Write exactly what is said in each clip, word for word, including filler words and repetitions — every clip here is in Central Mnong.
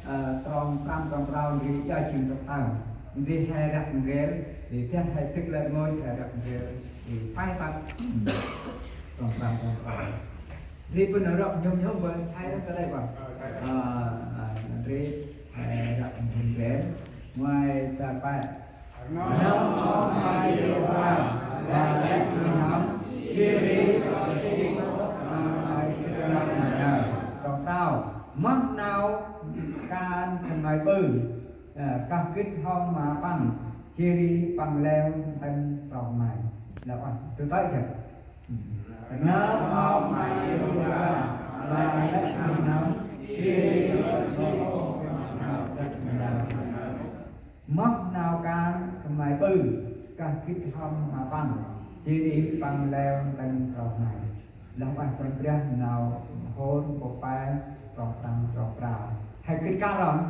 Ơ, trong prăm trong prao ndri ia jêng trong tơm. Ndri he răp ndrel, ndri tian he dĭk lĕ rngôch he răp ndrel, ndri pai păt. Trong prăm trong prao. Ndri bân răp nhŭm nhŭm bân chai răp kơ lĕ bân. Ơ, ơ, ndri he răp ndrel. Ngoai ta pai. Nơm ơ May Yêhôva, lah lĕ nuih n'hâm, jêh ri Trong prao, moh nau kan khân may ƀư, ơ, kah gĭt hŏm ma Păng, jêh ri Păng leo ntĭm trong may. Lah ueh, tu tơ̆ jêh. Nơm ơ May Yêhôva, lah lĕ nuih n'hâm, jêh ri Moh nau kan khân may ƀư, kah gĭt hŏm ma Păng, jêh ri Păng leo ntĭm trong may. Lah ueh Kôranh Brah nau hôr mpôl pe, trong prăm trong prao. He gĭt kah lŏng?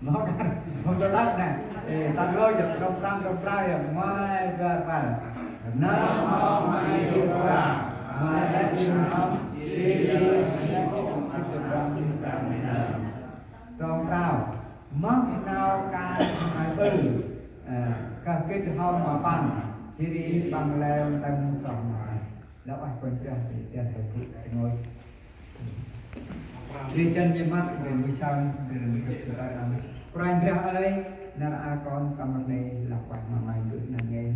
Moh kan, moh ta tât nê. Ê, ta rngôch jêh trong prăm trong prao yơh, ngoai bar bar. Nơm ơ May Yêhôva, lah lĕ nuih n'hâm, jêh ri Trong prao, moh nau kan khân may ƀư, ơ, kah gĭt hŏm ma Păng, jêh ri Păng leo ntĭm trong may. Lah ueh Kôranh Brah, ndri tian he gŭ rngôch. Ndri tian nhêt măt, ndri mbơh sơm, ndri mbơh sơm. Kôranh Brah ơi, nar aơ kon tâm rnê lah ueh ma May gŭ nau ngăn.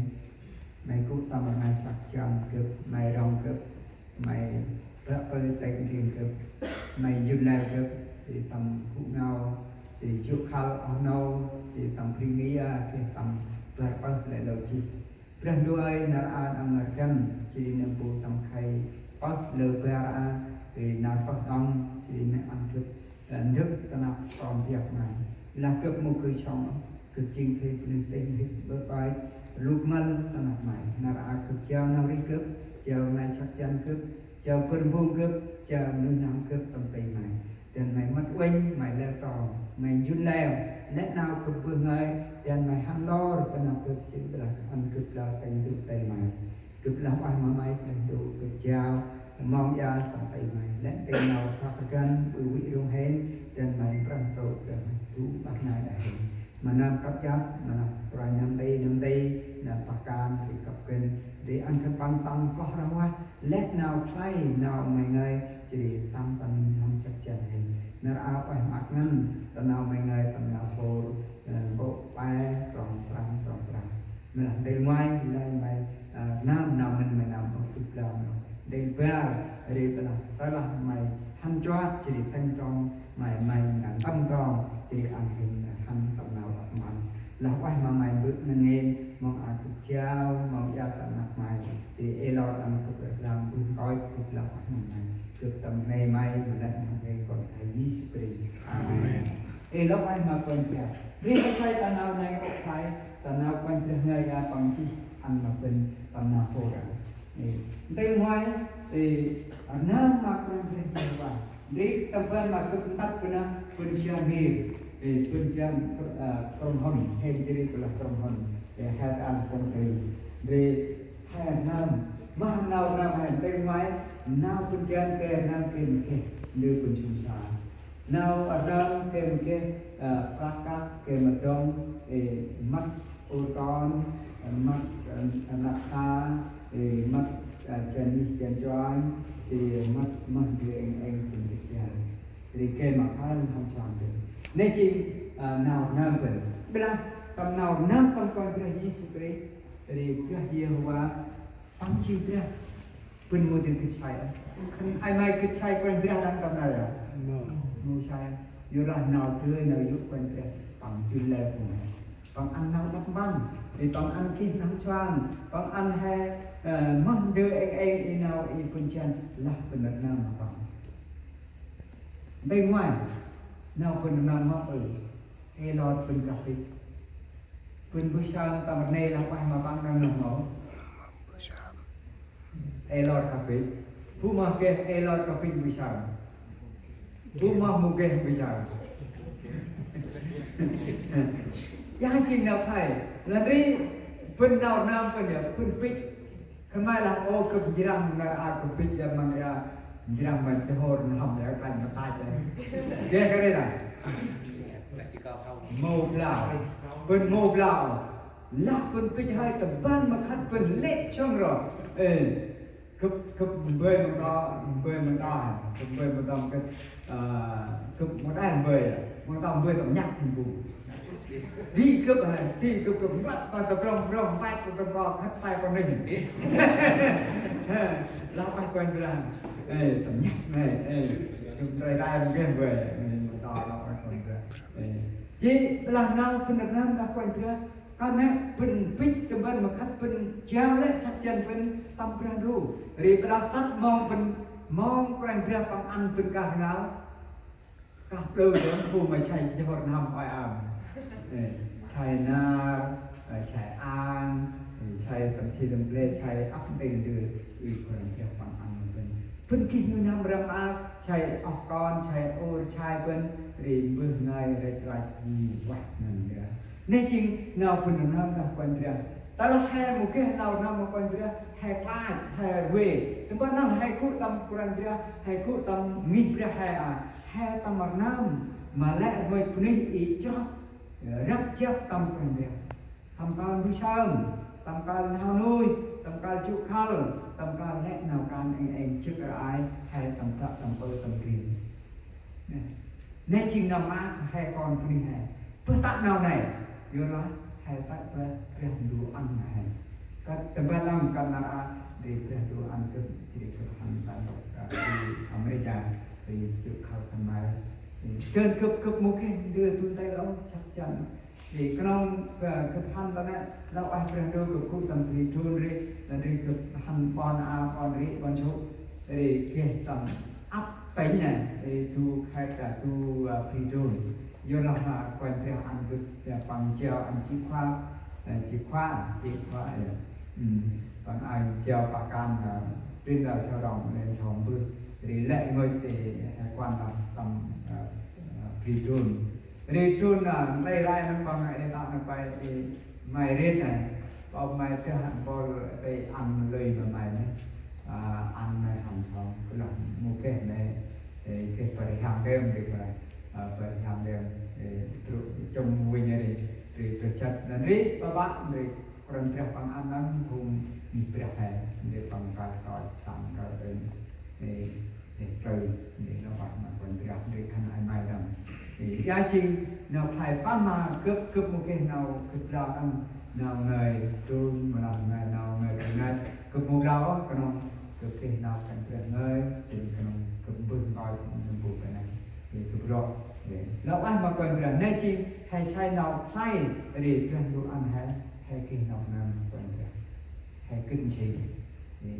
May gŭ tâm rnê săk jăn gâp, May rŏng gâp, May bă pơ têng ndrel gâp, May njŭn leo gâp, jêh ri tâm gŭ ngao, jêh ri jŏk khăl oh nô, jêh ri tâm bri ngia, jêh ri tâm bar pơh lĕ lơ jêh. Brah Ndu ơi, nar aơ nau ngăn, jêh ri nơm bu tâm khay pơh lơ bar aơ, jêh ri nau pơh đŏng, jêh ri May ăn gâp Ndâk ta năp kon biăp May. Lah gâp mâu geh sŏng, gâp jêng phung bunuyh têh mhĭk bơ̆ ƀai, lŭk măl ta năp May. Nar aơ gâp jao nau rêh gâp, jao nai săk jăn gâp, jao bâr mbông gâp, jao nuih n'hâm gâp tâm têh May. Dăn May mât uănh, May leo trong, May njŭn leo, lĕ nau gâp mbơh ngơi, dăn May hăn lor ta năp gâp jêng lah ăn gâp lor têng ndŭk têng May. Gâp lah ueh ma May, Brah Ndu, gâp jao mong ia tâm têh May. Lĕ têng nau pah kăn ƀư vĭ rŏng hên, dăn May mprơh trôk, dăn May du bah nai đah hên. Ma nơm kăp iăt, ma nơm kruanh nơm nti, nơm nti, nơm pah kan, ri kăp gân, ri ăn khân păng tăng kloh rah vah, lĕ nau khlay, nau May ngơi, jêh ri tâm ta nuih n'hâm săk jăn hên. Nar aơ ueh ma ngăn, ta nau May ngơi, ta nau hôr, ơ, mpôl pe, trong prăm, trong prăm. May lah ndrel ngoai, lĕ May, ơ, nơm, nơm mân May nơm ôh gâp lơm. Ndrel bar, ri tơ lah, tơ lah May hăn chuăt, jêh ri têng trong May, May nơm tâm trong, jêh ri ăn hên hăn tâm nau ăp mân. Lah ueh ma May mbơ̆ nau ngăn, mong a gâp jao, mong ia ta năp May, jêh ri ê lor ăn gâp rơh lơm mbơh nkoch, gâp lah ueh ma May. Gâp tâm rnê May, ma lĕ nau ngăn kon Kôranh Yêsu Krist. Amen. Ê lor ueh ma Kôranh Brah. Ri kơt say ta nau nai ôk say, ta nau Kôranh Brah ngơi ia păng jêh ăn ma bân tâm nau hôr. Ê, ndrel ngoai, ê, rnơm ma Kôranh Brah ngơi va. Ndri tâm ban ma gâp ntăp bân a, bân jan mir. Ê, bân jan, ơ, krŭng hŏn, hên jêh ri bân lah krŭng hŏn. Ê, he ăn kông tê. Ndri he rnơm, ma nau rnơm he ndrel ngoai, nau bân jan geh rnơm geh ma geh, ndơ bân sŭm sa. Nau rnơm geh ma geh, ơ, prăk kăk geh ma dŏng, ê, mât ur kon, ê, mât, ơ, năp sa, ê, mât, ơ, jan ih jan chuanh, ê, mât mah ndơ êng êng bân geh jan. Ri geh ma phal hăn chuanh geh. Nê jêng, ơ, nau rnơm bân. Bân lah, tâm nau rnơm tâm Kôranh Brah Yêsu Krist, ri Brah Yêhôva, Păng jêng Brah. Bân mâu dơi gĭt sai ôh. Khân ay may gĭt sai Kôranh Brah đăng tâm nau yơh. Mâu sai. Yor lah nau dơi nau yô̆ Kôranh Brah. Păng jŭn leo phung. Păng ăn nau đăp mpăn. Ê păng ăn geh nau chuan. Păng ăn he, ơ, mah ndơ êng êng i nau i bân jan lah bân rnơm ma păng. Ndrel ngoai. Nau bân rnơm mâp ơ. Ê lor bân kah bĭch. Bân mbơh sơm tâm rnê lah ueh ma păng đăng nơm mâu. Ê lor kah bĭch. Bu mâu geh ê lor kah bĭch mbơh sơm. Bu mâu mâu geh mbơh sơm. Ia jêng nau khlay. Lah ndri bân nau rnơm bân yơh, bân bĭch. Khân may lah ôh gâp njrăng nar aơ gâp bĭch ia măng ia. Njrăng ma chhôr n'hâm lĕ klanh ma tach lĕ. Geh kơt ri lah. Mâu blao. Bơ̆n mâu blao. Lah bơ̆n bĭch hơi tâm ban ma khât bơ̆n lĕ chông ro. Ê, gâp, gâp mbơi ma ta, mbơi ma ta, gâp mbơi ma ta, gâp, ơ, gâp mâu đah mbơi, ma ta mbơi tâm nhăk tâm bu. Di gâp hê, di gâp gâp mbăt, ta ta brong, brong, mbăt, ta ta brong, khât tay pơ nênh. Lah, ơ, Kôranh Brah. Ê, tâm nhăk nê, ê, gâp trai rai mâu geh mbơi, ê, ma ta, lah, ơ, Kôranh Brah. Ê. Jêh, blah nau sŭn rnơm, lah, Kôranh Brah. Kơt nê, bơ̆n bĭch tâm ban ma khât bơ̆n jao lĕ săk jăn bơ̆n tâm Brah Ndu. Ri blah tât mông bơ̆n, mông Kôranh Brah păng ăn bơ̆n kah ngăl. Kah plư dơm, bu ma chai jŏ n'hâm ôi am. Ê, chai nar, ê, chai ang, ê, chai tâm chi tâm ble, chai ăp ntil ndơ, ê, Kôranh Brah păng ăn ma bơ̆n. Bơ̆n geh nuih n'hâm răm maak, chai oh kon, chai ur, chai bơ̆n, ri mbơh ngai rêch rach, ê, wah ngăn ya. Nê jêng nau bơ̆n n'hâm đah Kôranh Brah. Tơ lah he mâu geh nau n'hâm ma Kôranh Brah, he klach, he rvê. Tâm ban nâng he gŭ tâm Kôranh Brah, he gŭ tâm ngih Brah he a. He tâm rnơm, ma lĕ rngôch bunuyh i chroh, răp jăp tâm Kôranh Brah. Tâm kơl mbơh sơm, tâm kơl n'hao nuih, tâm kơl jŭ khăl, tâm kơl lĕ nau kan êng êng jêk rơi, he tâm bă, tâm pơ, tâm grin. Nê, nê jêng nau maak he kon bunuyh he. Bơh tă nau nây, yorlah he tă Brah, Brah Ndu ăn ma he. Kơt tâm ban nâng kơt nar a, ri Brah Ndu ăn gâp, jêh ri gâp hăn ta ntŭk, ơ, ri America, ri jŭ khăl khân may. Ri dơn gâp, gâp mâu geh ndơ du ntil ôh, săk jăn. Ri knŏng, ơ, gâp hăn ta nê, lah ueh Brah Ndu gâp gŭ tâm bri drôn ri, năn ri gâp hăn ƀon a, ƀon ri, ƀon sŭ. Ri geh tâm ăp tỉnh nê, ri du khet ta du, ơ, bri drôn. Yorlah, ơ, Kôranh Brah ăn gâp, ơ, păng jao ăn chìa khóa, ơ, chìa khóa, chìa khóa, ơ. Ừm, păng ăn jao pah kan, ơ, prĭn đao sau rŏng, lĕ sau mbơh. Ri lĕ ngôch, ơ, he kuăn tâm, tâm, ơ, ơ, bri drôn. Ri drôn a, nlay rai nâng păng ê ta nâng pay ê may rêt nê. Pô may tih hăn pôl tê ăn lơi ma may nê. A, ăn may hăn thong. Kơ lah mâu geh nê. Ê, geh pơrhiang đêm ri pơ. A, pơrhiang đêm. Ê, trŭ chông vinh ri. Ri trŭ chăt năn ri, pă pă ri. Kôranh Brah păng ăn nâng phung ngih Brah he. Ri păng kal koi, tang kal đêm. Ê, Ê, plư, ê, nau ueh ma Kôranh Brah, ri khân ay may đŏng. Ê, ya jêng, nau khlay păng ma gâp, gâp mâu geh nau gâp blao đŏng, nau ngơi, trŭn, ma nau ngơi, nau ngơi, trŭn ngơi, gâp mâu blao ôh, knŏng gâp geh nau Kôranh Brah ngơi, jêng knŏng gâp mbơh nkoch, nâm bu kơ nây, ê, gâp rŏ, ê, nau ueh ma Kôranh Brah, nê jêng, he say nau khlay, ri Brah Ndu ăn he, he geh nau ngơi ma Kôranh Brah, he gĭt nsing. Ê.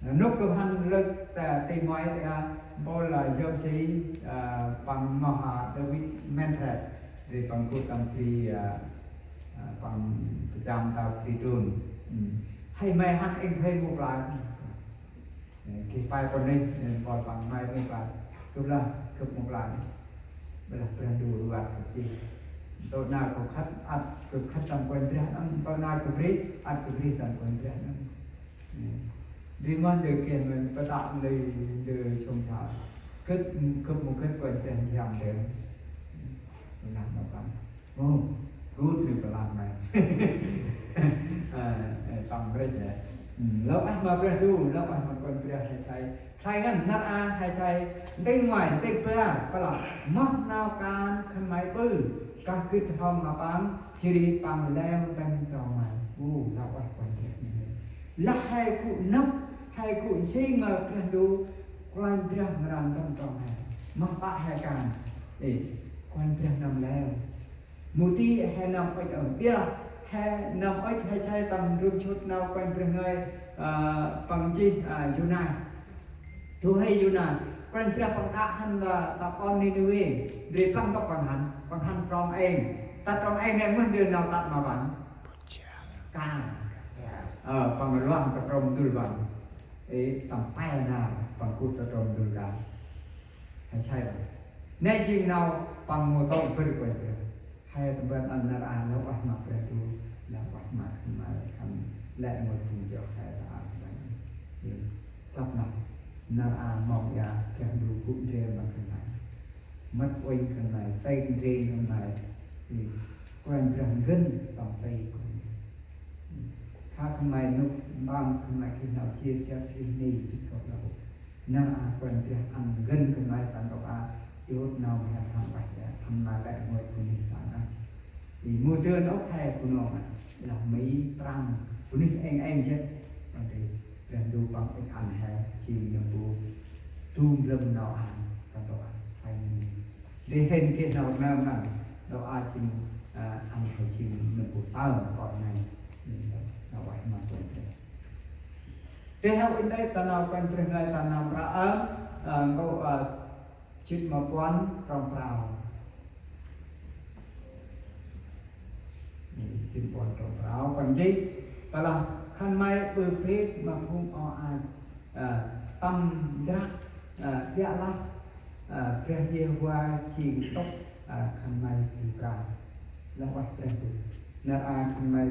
Nôk gâp hăn lơk ta ti môi ta, mpôl lah Yôsi, ơ, păng moh a Đavid Mentre, ri păng gŭ tâm bri, ơ, ơ, păng pơcham ta bri drôn. Ừm. Hơi may hăn êng hơi mâu blao. Ê, geh pay pô nênh, ê, mpôl păng may mâu blao. Gâp lah, gâp mâu blao. Bơ lah Brah Ndu ruat gâp jêh. Ntŭk nau gâp khât, ăt gâp khât tâm Kôranh Brah, ntŭk nau gâp rêh, ăt gâp rêh tâm Kôranh Brah. Ri moh ndơ geh mân pơtă lơi ndơ sông sa. Gĭt, gâp mâu gĭt Kôranh Brah Ndu hiam đê. Lah nau păng. Ô, gŭ nư pơlah may. Ơ, ơ, păng brêch ê. Ơ, lah ueh ma Brah Ndu, lah ueh ma Kôranh Brah he say. Khlay ngăn nar a he say. Ntil ngoai, ntil ba, pơlah. Moh nau kan khân may ƀư. Kah gĭt hŏm ma păng, jêh ri păng leo ntĭm trong may. Ô, lah ueh Kôranh Brah. Lah he gŭ nâp, he gŭ nsing ma Brah Ndu, Kôranh Brah mra ntĭm trong he. Moh pă he kan. Ê, Kôranh Brah nâm leo. Mâu di he nâm ŭch ôh. Ƀiălah he nâm ŭch he say tâm ndrôm sŭt nau Kôranh Brah ngơi, ơ, păng jêh, ơ, Yôna. Du huê Yôna, Kôranh Brah păng đă hăn ta, ta ƀon Niniwê, ndri păng ntŭk păng hăn, păng hăn trong êng. Tât trong êng nê mơh ndơ nau tât ma păng. Kan. Ơ, păng luang ta trôm ndŭl păng. Ê, tâm pe nar, păng gŭ ta trôm ndŭl kan. He say păng. Nê jêng nau păng mâu tŏng bâr Kôranh Brah. He tâm ban ăn nar a, lah ueh ma Brah Ndu, lah ueh ma khân may, khân lĕ mâu tŏng jŏ he ta a khân may. Ê, klăp nau. Nar a mâu ya Brah Ndu gŭ ndrel ma khân may, mât uănh khân may, têk ndrel khân may, i Kôranh Brah ngăn tâm ti khân may. Khă khân may nôk mpam khân may geh nau chia sẻ, geh ni, geh kŏ nau. Nar a Kôranh Brah ăn ngăn khân may ta ntŭk a, i ŭt nau he thăm ueh ya, thăm ma lĕ ngơi bunuyh ta nây. I mâu dơn ôh he Bunong a, lah Mi, Prăng, bunuyh êng êng jêh. Ƀiălah Brah Ndu Păng ŭch ăn he jêng nơm bu du mlâm nau ăn, ta ntŭk a, he Mi. Ri hên geh nau rnơm nây, nau a jêng, a, ăn he jêng nơm bu tơm kŏ nây. Nau ueh ma Kôranh Brah. Ri hao i nây ta nau Kôranh Brah ngơi ta nau mra ơm, a, nkô̆, a, jât ma puăn trong prao. Jât ma puăn trong prao, Păng jêh. Ƀiălah khân may ƀư bêk ma phung o ach, a, tâm jrăk, a, ƀiălah, a, Brah Yêhôva jêng ntŭk, a, khân may ƀư prao. Lah ueh Brah Ndu. Nar a khân may